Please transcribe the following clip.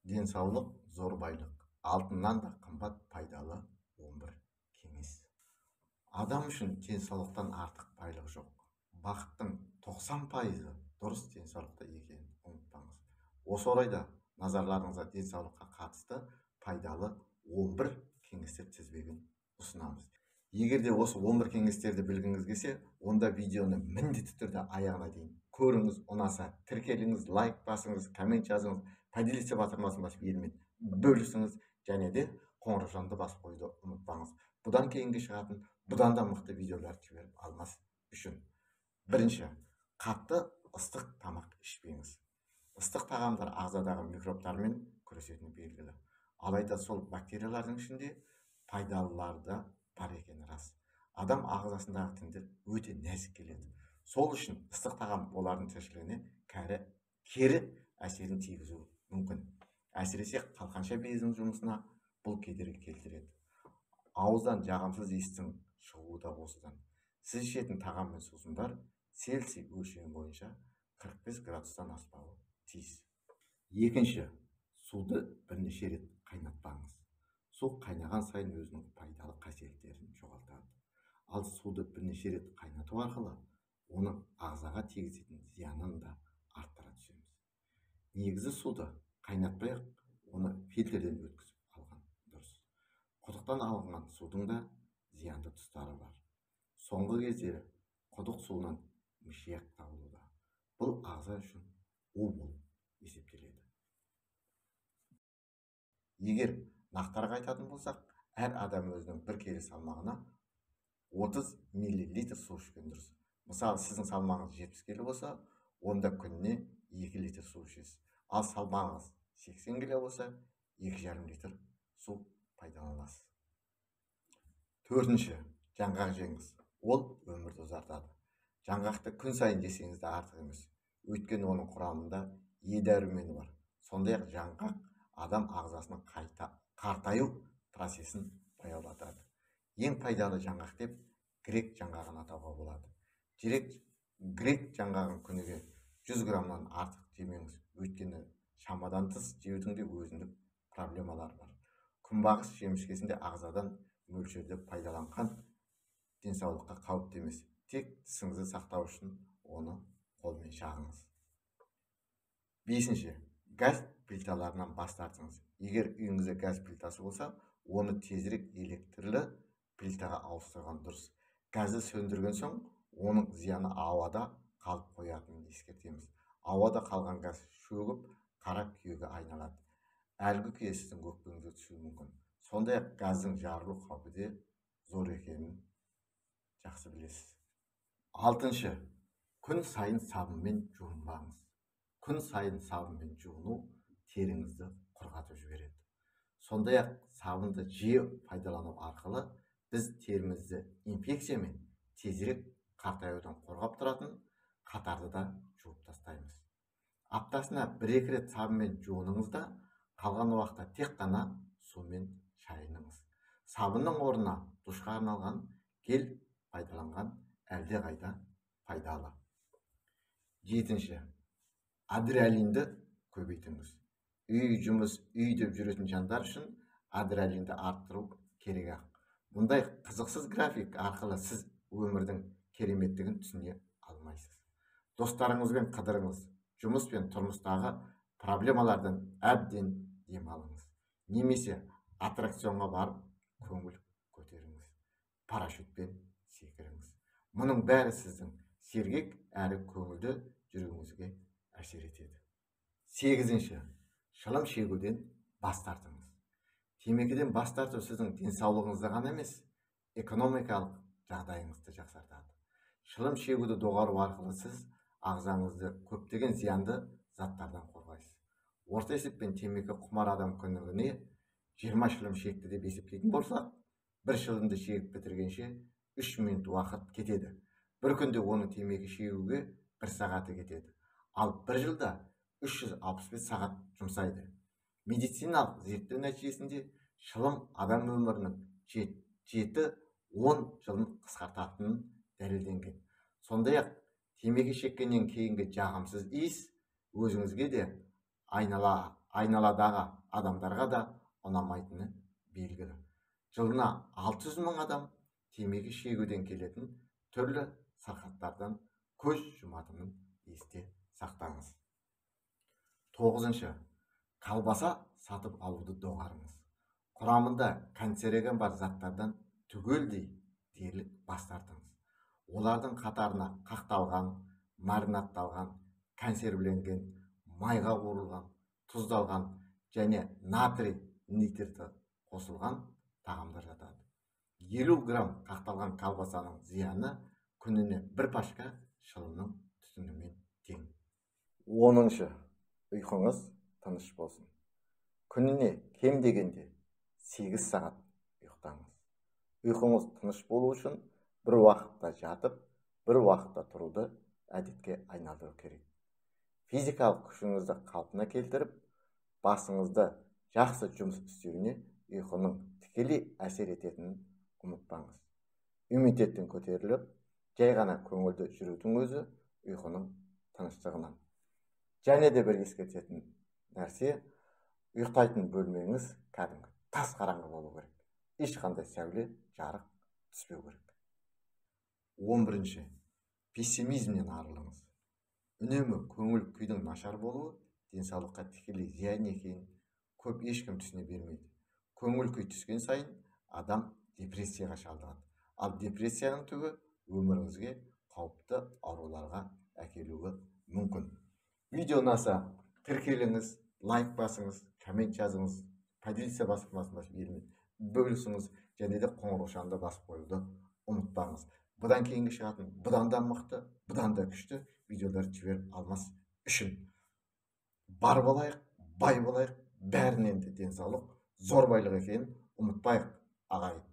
Денсаулық зор байлық, алтыннан да қымбат пайдалы 11 кеңес. Адам үшін денсаулықтан артық байлық жоқ. Бақыттың 90% дұрыс денсаулықта екенін ұмытпаңыз. Осы орайда назарларыңызға денсаулыққа қатысты пайдалы 11 кеңестер тізбегін ұсынамыз. Егер де осы 11 кеңестерді білгіңіз келсе, онда видеоны міндетті түрде аяғына дейін көріңіз, ұнаса тіркеліңіз, лайк басыңыз, коммент жазыңыз, поделиться батырмасын басып елмен бөлісіңіз және де қоңыраушаны басып қоюды ұмытпаңыз. Бұдан кейінгі шығатын бұдан да мықты видеолар жіберіп алмас үшін. Бірінші, қатты ыстық тамақ ішпеңіз. Ыстық тағамдар ағзадағы микробтармен күресетіні белгілі. Алайда сол бактериялардың ішінде пайдалылары да бар екені рас. Адам ағзасындағы тіндер өте нәзік келеді. Сол үшін ыстық тағам олардың тіршілігіне кері әсерін тигізуі мүмкін. Әсіресе қалқанша безінің жұмысына бұл кедергі келтіреді. Ауыздан жағымсыз иістің шығуы да осыдан. Сіз ішетін тағам мен сусындар Цельсий өлшемі бойынша 45 градустан аспауы тиіс. Екінші, суды бірнеше рет қайнатпаңыз. Су қайнаған сайын өзінің пайдалы қасиеттерін жоғалтады. Ал суды бірнеше рет қайнату арқылы оның ағзаға тигізетін зиянын да арттыра түсеміз. Негізі суды қайнатпай оны фильтрден өткізіп алған дұрыс. Құдықтан алынған судың да зиянды тұстары бар. Соңғы кездері құдық суынан мышьяк табылуда. Бұл ағза үшін у болып есептеледі. Егер нақтырақ айтатын болсақ, әр адам өзінің бір келі салмағына 30 миллилитр су ішкен дұрыс. Мысалы, сіздің салмағыңыз 70 келі болса, онда күніне 2 литр су ішесіз. Ал салмағыңыз 80 келі болса, 2,5 литр су пайдаланасыз. Төртінші, жаңғақ жеңіз. Ол өмірді ұзартады. Жаңғақты күн сайын жесеңіз де артық емес. Өйткені оның құрамында Е дәрумені бар. Сондай-ақ жаңғақ адам ағзасының қартаю процесін баяулатады. Ең пайдалы жаңғақ деп грек жаңғағын атауға болады. Грек жаңғағын күніге 100 граммнан артық жемеңіз. Өйткені шамадан тыс жеудің де өзіндік проблемалары бар. Күнбағыс жемішкесінде ағзадан мөлшерде пайдаланған денсаулыққа қауіпті емес. Тек тісіңізді сақтау үшін оны қолмен шағыңыз. Бесінші, газ плиталарынан бас тартыңыз. Егер үйіңізде газ плитасы болса, оны тезірек электрлі плитаға ауыстырған дұрыс. Газды сөндірген соң, оның зияны ауада қалып қоятынын ескертеміз. Ауада қалған газ шөгіп, қара күйеге айналады. Әлгі күйе сіздің өкпеңізге түсуі мүмкін. Сондай-ақ газдың жарылу қаупі де зор екенін жақсы білесіз. Алтыншы, күн сайын сабынмен жуынбаңыз. Күн сайын сабынмен жуыну теріңізді құрғатып жібереді. Сондай-ақ сабынды жиі пайдалану арқылы біз терімізді инфекция мен тезірек қартаюдан қорғап тұратын қатарды да жуып тастаймыз. Аптасына 1-2 рет сабынмен жуыныңыз да, қалған уақытта тек қана сумен шайыныңыз. Сабынның орнына душқа арналған гель пайдаланған әлдеқайда пайдалы. Жетінші, адреналинді көбейтіңіз. Үй, жұмыс, үй деп жүретін жандар үшін адреналинді арттыру керек-ақ. Бұндай қызықсыз график арқылы сіз өмірдің кереметтігін түсіне алмайсыз. Достарыңызбен қыдырыңыз, жұмыс пен тұрмыстағы проблемалардан әбден демалыңыз. Немесе аттракционға барып көңіл көтеріңіз. Парашютпен секіріңіз. Мұның бәрі сіздің сергек әрі көңілді жүруіңізге әсер етеді. Сегізінші, шылым шегуден бас тартыңыз. Темекіден бас тарту сіздің денсаулығыңызды ғана емес, экономикалық жағдайыңызды жақсартады. Шылым шегуді доғару арқылы сіз ағзаңызды көптеген зиянды заттардан қорғайсыз. Орта есеппен темекі құмар адам күніне 20 шылым шекті деп есептейтін болсақ, бір шылымды шегіп бітіргенше 3 минут уақыт кетеді. Бір күнде оның темекі шегуге 1 сағаты кетеді. Ал бір жылда 365 сағат жұмсайды. Медициналық зерттеу нәтижесінде шылым адам өмірінің 7-10 жылын қысқартатынын дәлелденген. Сондай-ақ темекі шеккеннен кейінгі жағымсыз иіс өзіңізге де айнала айналадағы адамдарға да ұнамайтыны белгілі. Жылына 600 мың адам темекі шегуден келетін түрлі сырқаттардан көз жұматынын есте сақтаңыз. 9-шы. Колбаса сатып алуды доғарыңыз. Құрамында канцероген бар заттардан түгелдей дерлік бас тартыңыз. Олардың қатарына қақталған, маринадталған, консервіленген, майға қуырылған, тұздалған және натрий нитриті қосылған тағамдар жатады. 50 грамм қақталған колбасаның зияны күніне бір пачка шылымның түтінімен тең. 10-шы. Ұйқыңыз тыныш болсын. Күніне кем дегенде 8 сағат ұйықтаңыз. Ұйқыңыз тыныш болу үшін бір уақытта жатып, бір уақытта тұруды әдетке айналдыру керек. Физикалық күшіңізді қалпына келтіріп, басыңызды жақсы жұмыс істеуіне ұйқының тікелей әсер ететінін ұмытпаңыз. Иммунитеттің көтеріліп, жай ғана көңілді жүрудің өзі ұйқының тыныштығынан. Және де бір ескертетін нәрсе, ұйықтайтын бөлмеңіз кәдімгі тас қараңғы болу керек. Ешқандай сәуле, жарық түспеу керек. 11-ші. Пессимизмнен арылыңыз. Үнемі көңіл күйдің нашар болуы денсаулыққа тікелей зиян екенін көп ешкім түсіне бермейді. Көңіл күй түскен сайын адам депрессияға шалдығады. Ал депрессияның түбі өміріңізге қауіпті ауруларға әкелуі мүмкін. Видео ұнаса тіркеліңіз, лайк басыңыз, коммент жазыңыз, поделиться басып бөлісіңіз және де қоңыраушаны басып қоюды ұмытпаңыз. Бұдан кейінгі шығатын бұдан да мықты, бұдан да күшті видеолар жіберіп алмас үшін. Бар болайық, бай болайық, бәрінен де денсаулық зор байлық екенін ұмытпайық, ағайын.